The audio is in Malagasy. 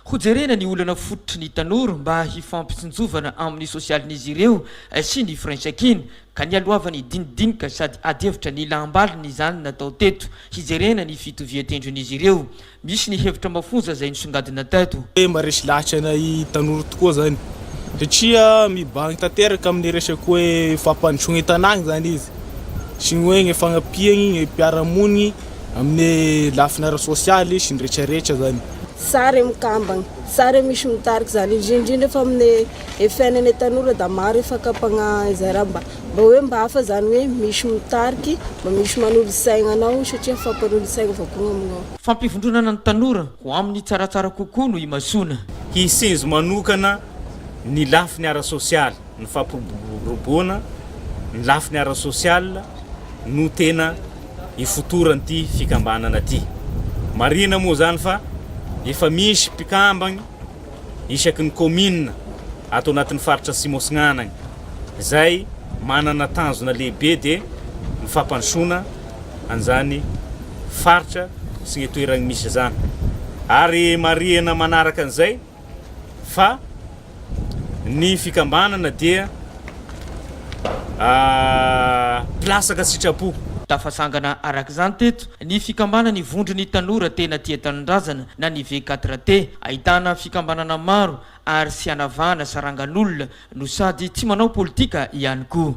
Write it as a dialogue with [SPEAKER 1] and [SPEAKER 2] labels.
[SPEAKER 1] Hojerena ny olana fototry ny tanora mba hifampitsinjovana amin'ny sosialin'izy ireo sy ny firaisankina, ka nialohavan'ny dinidinika sady adihevitra ny lahambaliny izany natao teto, hijerena ny fitovian-tendron'izy ireo. Misy ny hevitra mafonja izay nisongadina teto.
[SPEAKER 2] Hoe maharesy lahatra anay tanora tokoa zany satria mibahana tanteraka amin'ny resaka hoe fampandrosoana ny tanàna zany izy sy ny hoe ny fanampiany ny mpiara-monina amin'ny lafiny ara-sosialy sy ny rehetrarehetra zany.
[SPEAKER 3] Sary mikambagna, sary misy mitariky zany indrindra indrindra fa amin'ny fiainan'ny tanora da maro e fakam-pagnahy izay raha mba mba hoe mba hafa zany hoe misy mitariky, mba misy manolo saigna anao satria mifampanolo saigna avao koa amignao.
[SPEAKER 1] Fampivondronana ny tanora ho amin'ny tsaratsara kokoa no imasoana.
[SPEAKER 4] Hisinjo manokana ny lafiny ara-sosialy, ny fampiroboroboana ny lafiny ara-sosialy no tena ifotoran'ity fikambanana ity. Marihina moa izany fa efa misy mpikambagny isaky ny kaominina ato anatin'ny faritra Atsimo Atsinanana izay manana tanjona lehibe dia ny fampandrosoana an'izany faritra sy ny toerana misy izany. Ary marihina manaraka an'izay fa ny fikambanana dia mpilatsaka sitrapo.
[SPEAKER 1] Tafasangana araka izany teto ny fikambanan'ny vondron'ny tanora tena tia tanindrazana na ny V4T. Ahitana fikambanana maro ary tsy hanavahana sarangan'olona no sady tsy manao politika ihany koa.